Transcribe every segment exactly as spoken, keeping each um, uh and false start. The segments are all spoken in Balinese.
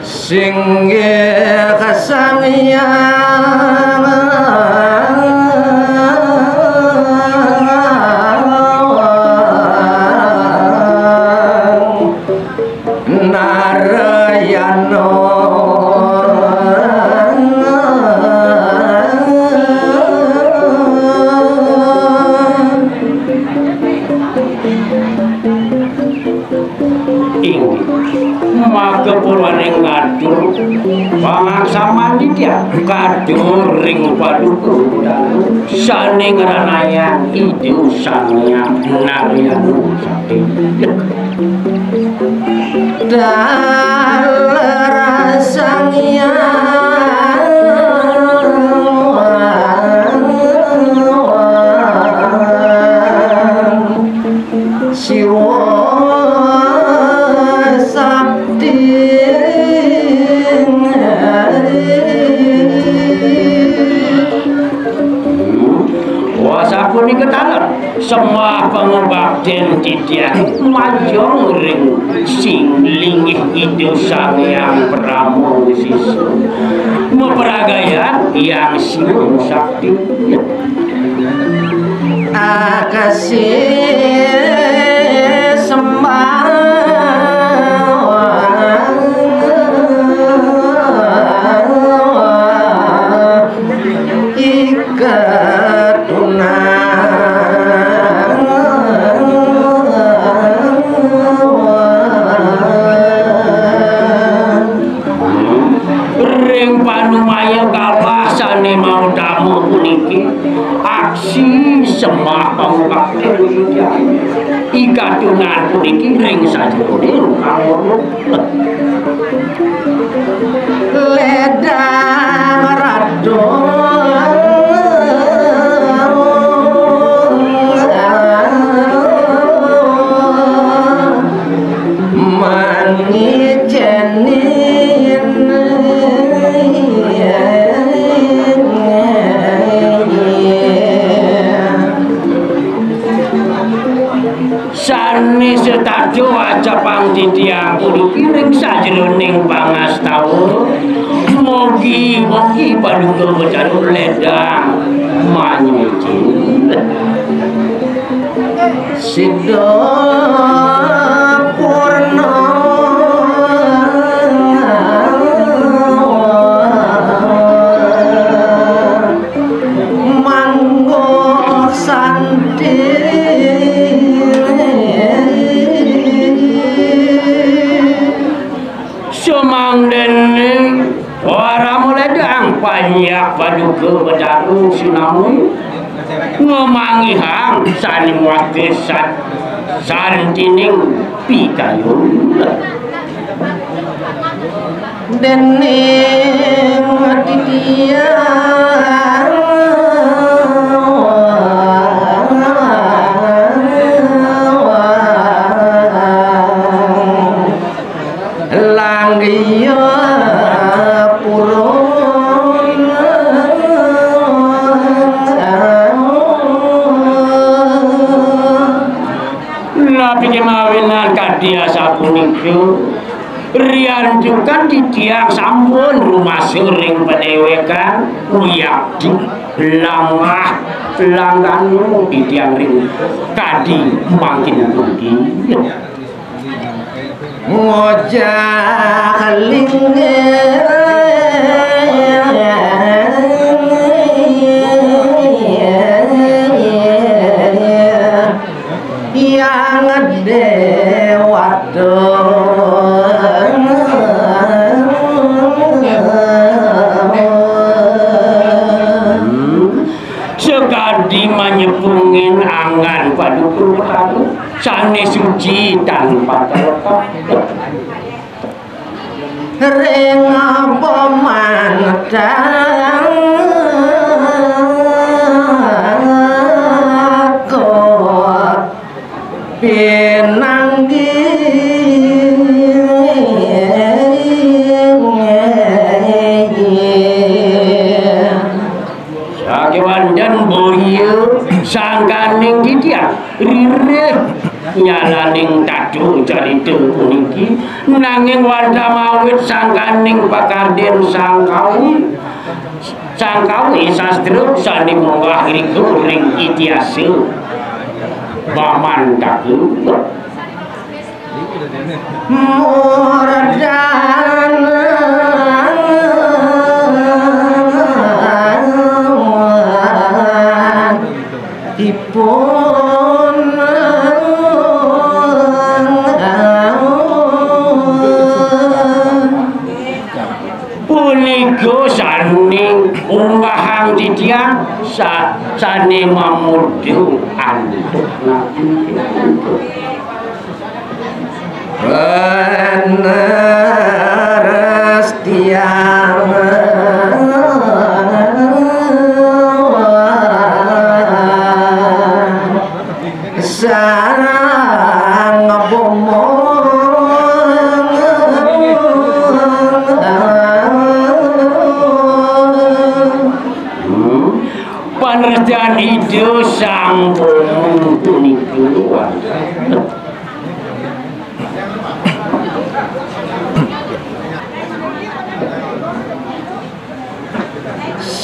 Singgih Sang Hyang Narayana. Inggih. Maka purwaning ngatur pangaksaman titiang katur ring paduka sané ngranayang Ida Sang Hyang Narayana Sakti. Dalar Sang Hyang Siwa Sakti. Wah, sapunika taler sembah pangabaktin titiang majeng ring sing linggih Ida Sang Hyang Parama Wisesa. Mapragayang Hyang Siwa Sakti. Akasih sembah ikatunan. Ring panumaya kalah sané mautama puniki, aksi sembah pangabaktin ikatunan puniki ring sajeroning panguruk. Ledang Ratu mangicenin. Sané setata wacapang titiang puniki ring sajeroning pangastawa. Mugi-mugi Paduka Betara ledang manyuci. Sida purna mangguh santi. Sumangdene parama ledang panjak Paduka Betara sinambi ngamangihang sané mawasta sat-, santining pikayun. Dening titiang Langgia purun. Napi kemawinan kadi asapunika? Riantukan titiang sampun rumasa ring padéwékan, wiakti lamah langgana titiang ring kadi mangkin pundi. Ngojak linggih Hyang Déwata. Sakadi manyepungin anggan Paduka Betara sané suci tanpa terletak. Ring pamantan kok pinanggih. Sakéwanten Oh iya, sangkaning titiang ririh nyalaning tatu carita puniki, nanging wantah mawit sangkaning pakardin sangkawi, sangkawi sastra sané munggah irika ring itihasa Bamantaka. Murdan ipun punika sané unggahang titiang sa-, sané mamurda antuk nabi. Leres tiang sareng bomo. Hmm. Panrestian Ida Sang Bomo punika.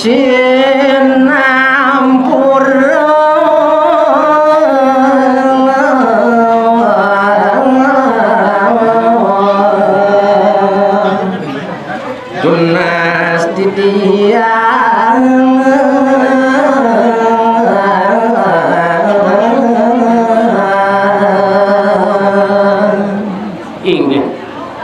Sinampura. Tunas titiang. Inggih.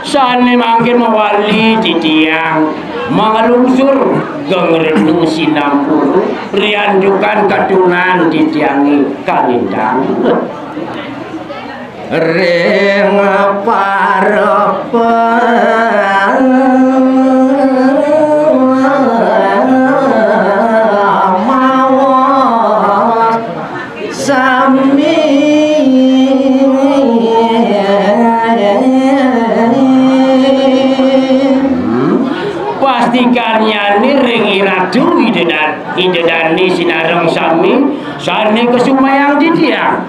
Sané mangkin mawali titiang manglungsur geng rena sinampura riantukan katunan titiangé kalintang. Ring parepan mawas sami. Pastikannyané ring iratu Ida Dan-, Ida Dané sinareng sami sané kasumayang titiang.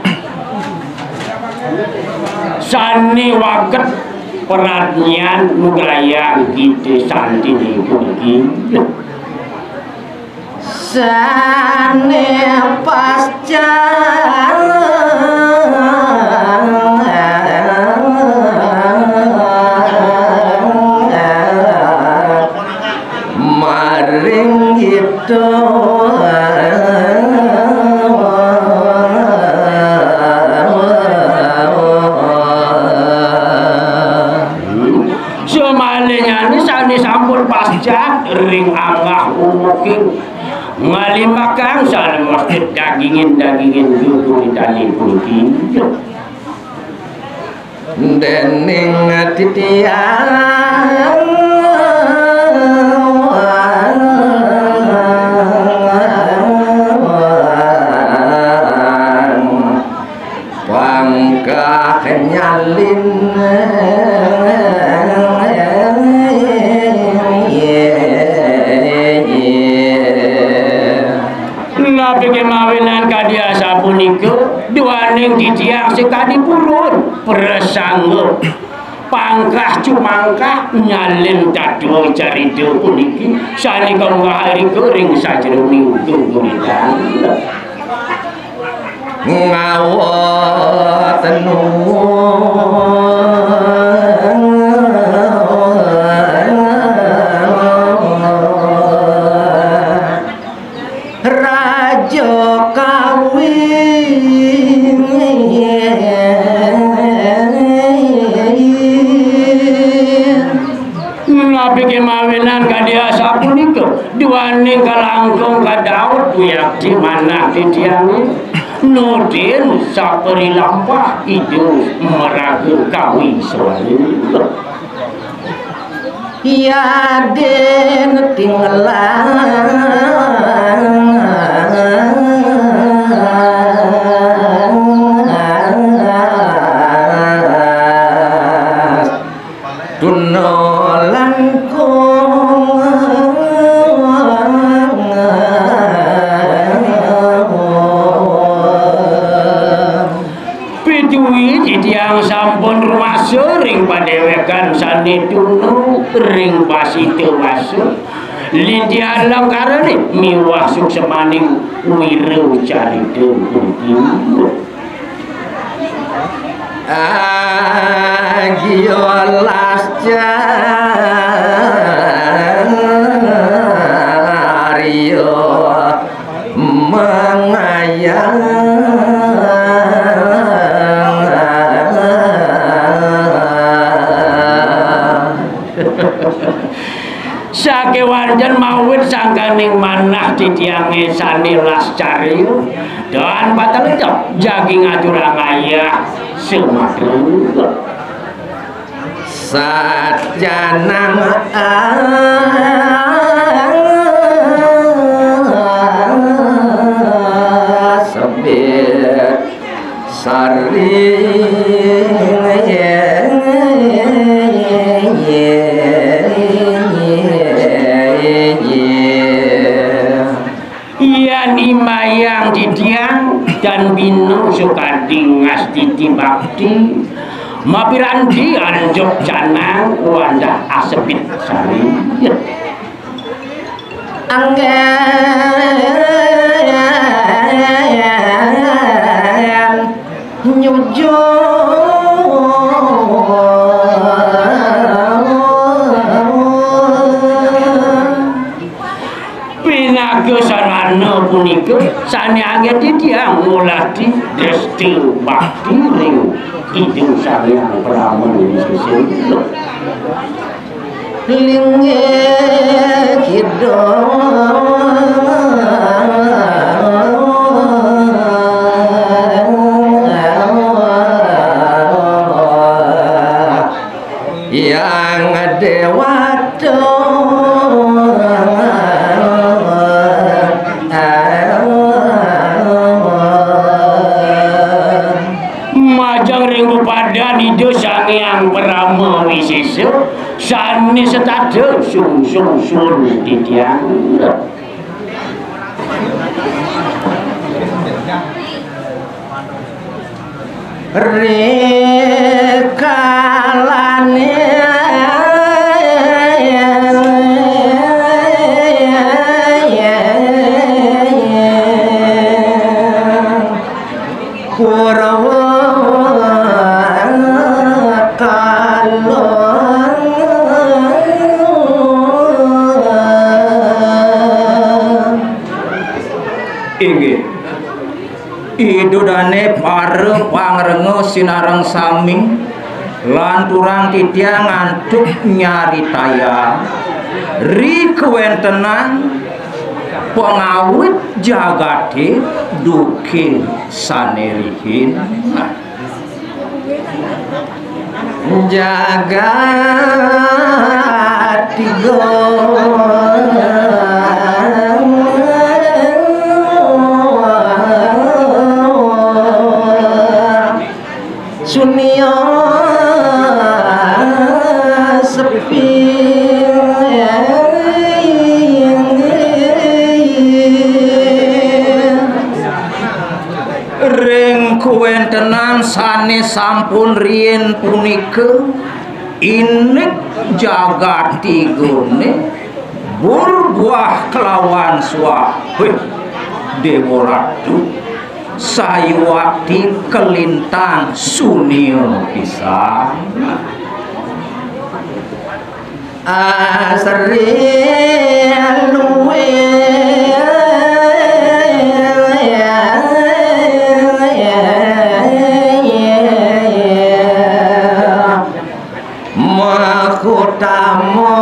Sané waket pradnyan nugrayang kita santiné puniki. Sané pasca maring kita. Samalihnyané sané sampun pascat ring anggah umuking ngalimbakang sané mesti dagingin-dagingin geguritane puniki. Dening titiang pangkah nyalin. Napi kemawinan kadi asapunika, duaning titiang sakadi purun prasangga pangkah cumangkah nyalin tadua carita puniki, sane kaunggah irika ring sajeroning guguritan. Ngawatenu Raja Kawi. Napi kemawinan kadi asapunika, duaning kalangkung kadaut wiakti manah titiange, nudin saparilampah idup maraga kawi swayu. Yadin tinggalang tuna langkung. Suring padéwékan sané tunu ring pasita wasa, lintihan langkarané miwah suksmaning wira carita puniki. Agiya las carya mangayang. Sakéwanten mawit sangkaning manah titiangé sané las carya, dan pateledep jagi ngaturang ayah sumatur. Satyanang asebit sari. Yan imayang titiang tan bina sakadi ngastiti bakti, mapiranti anjuk canang wantah asebit sari. Anggén nyuju Pinaka sarana punika sané anggén titiang ngulati dresta bakti ring Ida Sang Hyang Brahma Wisesa. Linggih kidul. Yang Dewata. Majeng ring upadan Ida Sang Hyang Brahma Wisesa, sané setata sungsung sun titiang. Rikalané Purwa Kala. Inggih. Ida dané para pangrenga sinareng sami, lanturang titiang antuk nyaritayang ri kawéntenan pangawit jagaté duké sané rihin. Jagat tiga. Sunia sepi. Ring kawéntenan sané sampun riin punika, indik jagat tigané, burbuah kelawan suah. Wih, Déwa Ratu, sayuwakti kalintang sunia pisan. Asri luwih. Mahutama.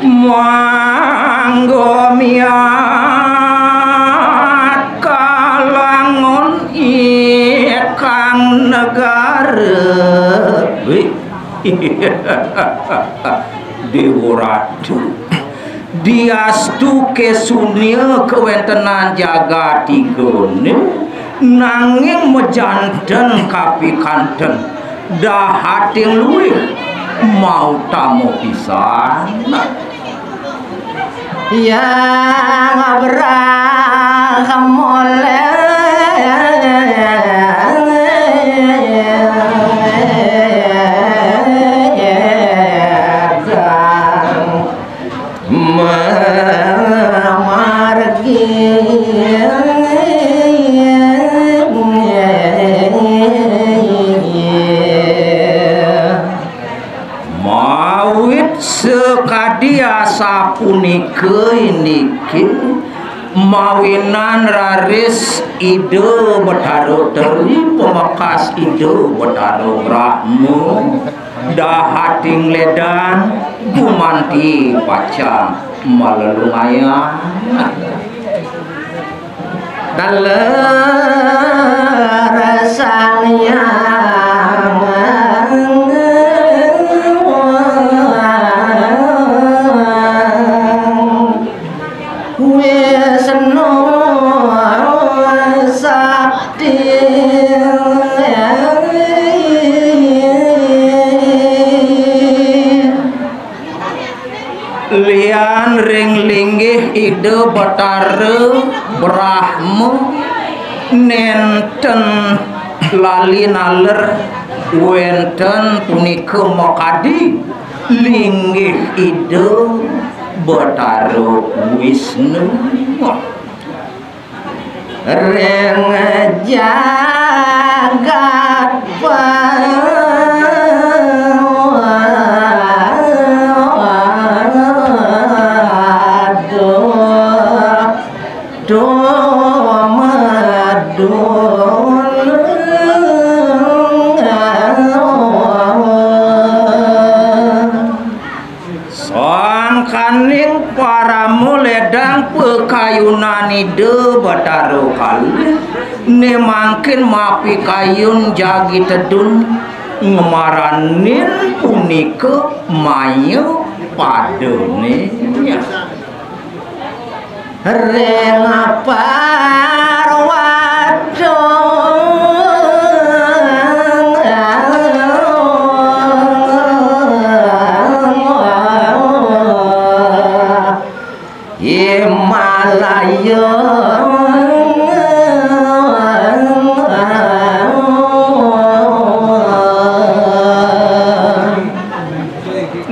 Mangga miat kalangun ikang negara. Wih. Déwa Ratu, diastu kasunia kawéntenan jagat tigané, nanging majanten kapikanten, dahating luwih mautama pisan. Yang Abraham oleh memargi. Mawit sakadi asapunika indike, mawinan raris Ida Betara Teri pamekas Ida Betara Brahma dahating ledang gumanti pacang malelungayan. Taler Sang Hyang Wisnu Sakti. Lian ring linggih Ida Betara Brahma, nenten lali naler wenten punika makadi linggih Ida Betara Wisnu. Ring jagat paduh dumadun. Sangkaning parama ledang pakayunan Ida Betara Kali, né mangkin mapikayun jagi tedun ngamaranin punika maya padané. Ring parwata Himalaya.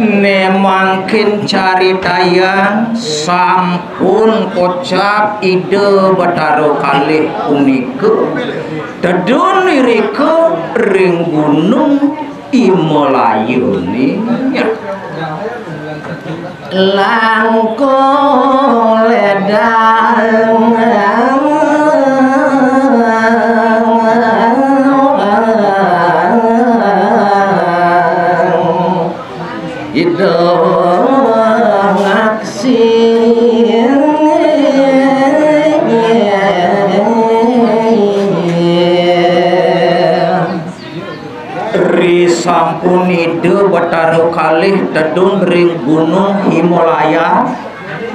Né mangkin caritayang sampun kocap Ida Betara Kalih punika tedun irika ring Gunung Himalaya né. Langkung ledang Ida ngaksi. Risampun Ida Betara Kalih tedun ring Gunung Himalaya.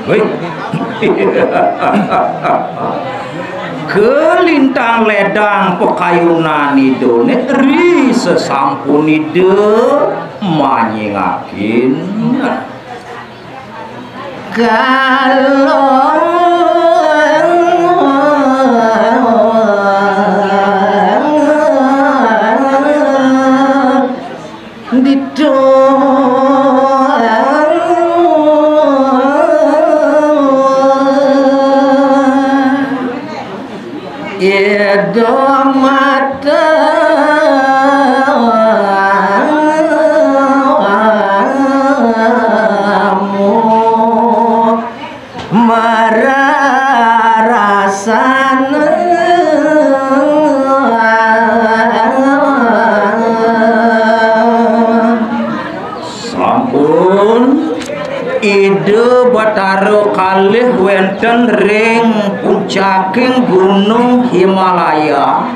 Wih. Kalintang ledang pakayunan Idané, risasampun Ida manyingakin. Kalau ditu Ida mata mararasan. Sampun Ida Betara Kalih wénten ring puncaking Gunung Himalaya,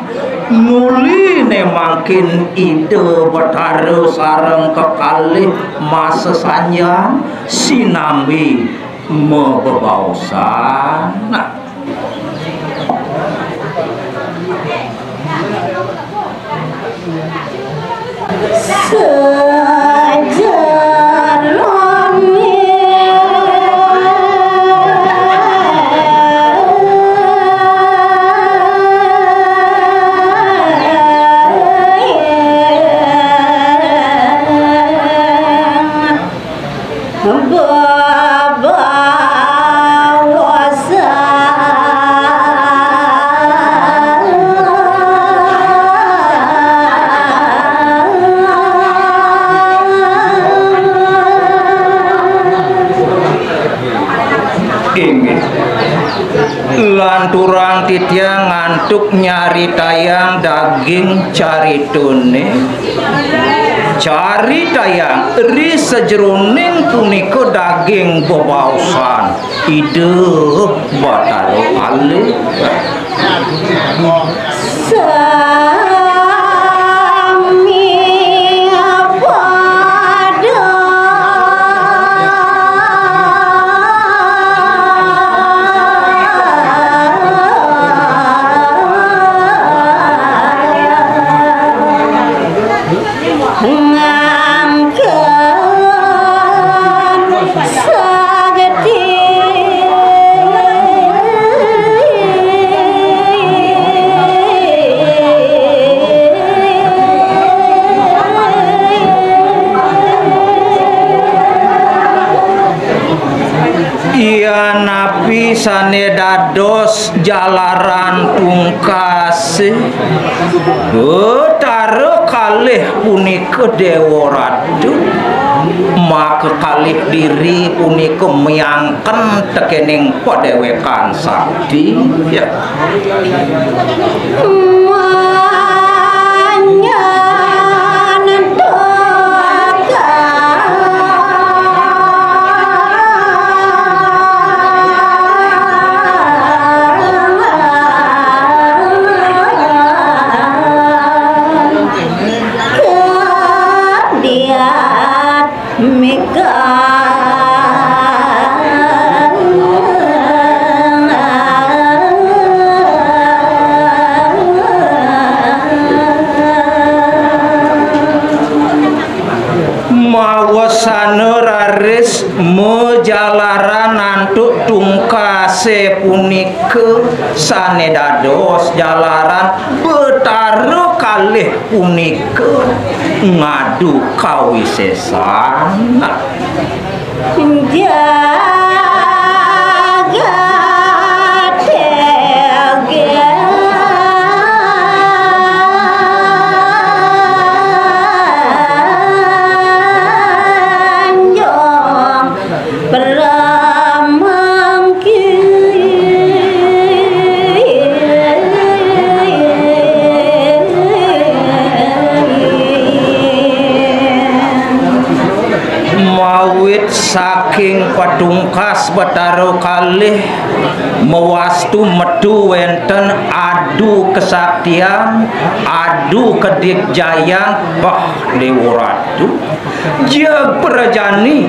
nuli né mangkin Ida Betara sareng kekalih masesanjan sinambi mabebaosan. Bebaosan. Inggih. Lanturang titiang ngantuk nyaritayang daging caritane. Caritayang ri sajeroning punika daging bebaosan Ida Batara Kala. Sami pada ngangken sageti. Yanapi sane dados jalaran tungkase Betara kalih punika Dewa Ratu, maka kalih diri punika miangken tekening padewekan sakti. Ya. Manyan kadiat mega. Mawasana raris majalaran antuk tungkase punika sane dados jalaran Betara kalih punika ngadu kawisesan. Jagat ganjong pramangkin. Mawit saking patungkas Betara kalih mawastu metu wenten adu kesaktian, adu kedigjayan, bah, Dewa Ratu. Jeg prajani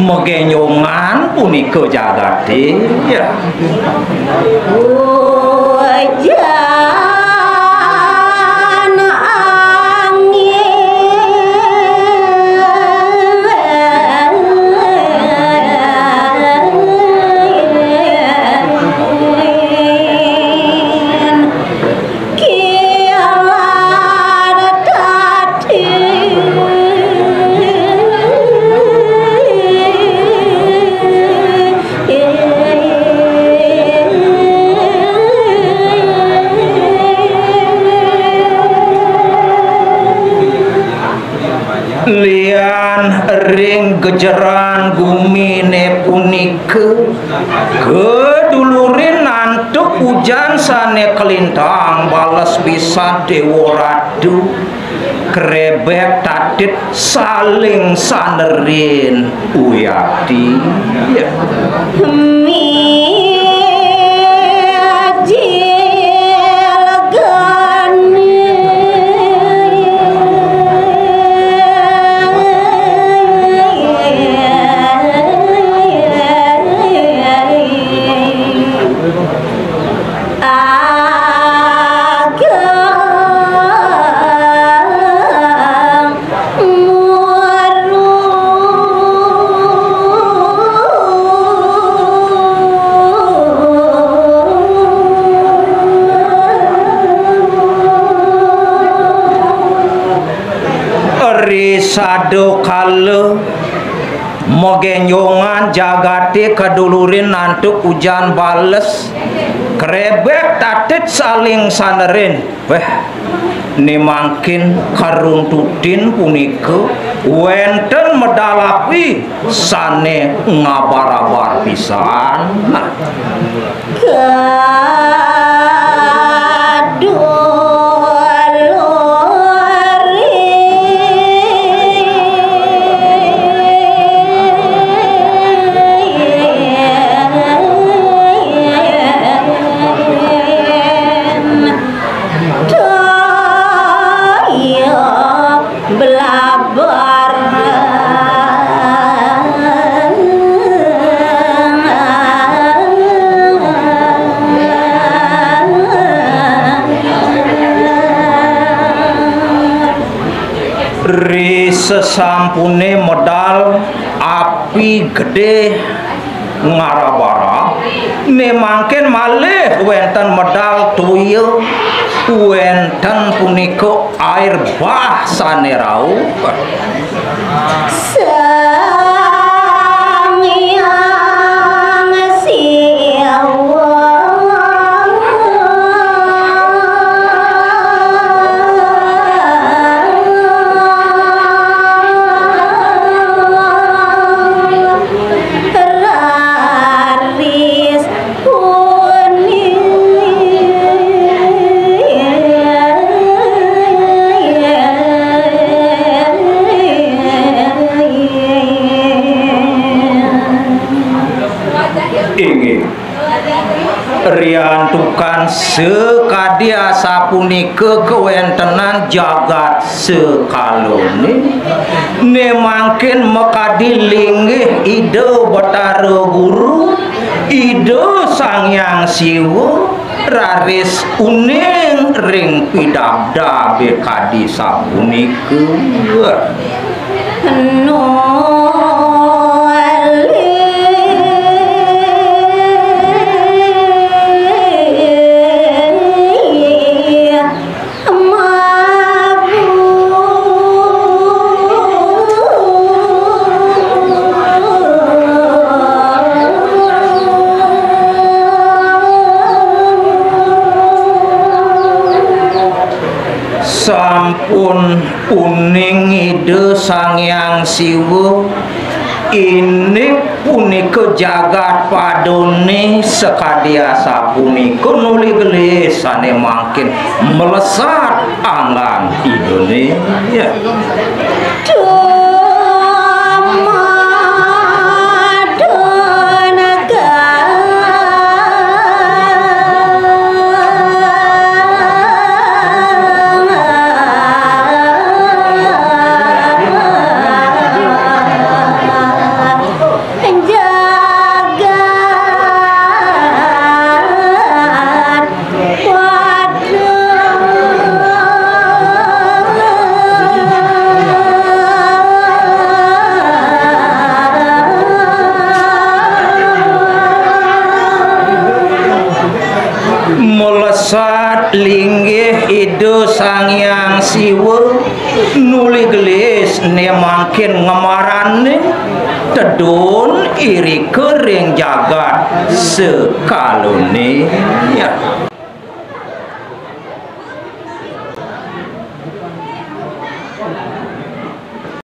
magenjongan punika jagate, ya. Ujan angin Lian ring gejeran gumine punika, kedulurin antuk ujan sane kalintang bales pisan Dewa Ratu, krebet tatit saling sanerin uyati. Mijil geni. Ageng muru. Ri sada kala Magenjongan jagaté kadulurin antuk ujan bales, krebek tatit saling sanerin. Wéh, né mangkin karuntutin punika wénten medal api sané ngabar-abar pisan. Daya belabar. Ri sesampuné medal api gedé ngarab-arab, né mangkin malih wénten medal toya, wénten punika air bah sané rauh. Sang Hyang Siwa. Raris puni. Inggih. Riantukan sakadi asapunika kawéntenan jagat sakalané, né mangkin makadi linggih Ida Batara Guru, Ida Sang Hyang Siwa, raris uning ring pidabdabé kadi sapunika. Nolih mabu. Sampun uning Ida Sang Hyang Siwa, indik punika jagat padané sakadi asapunika nuli gelis sané mangkin mlesat anggan Idané. Ya. Melesat linggih Ida Sang Hyang Siwa nuli gelis né mangkin ngemaraning tedun irika ring jagat sakalané. Ya.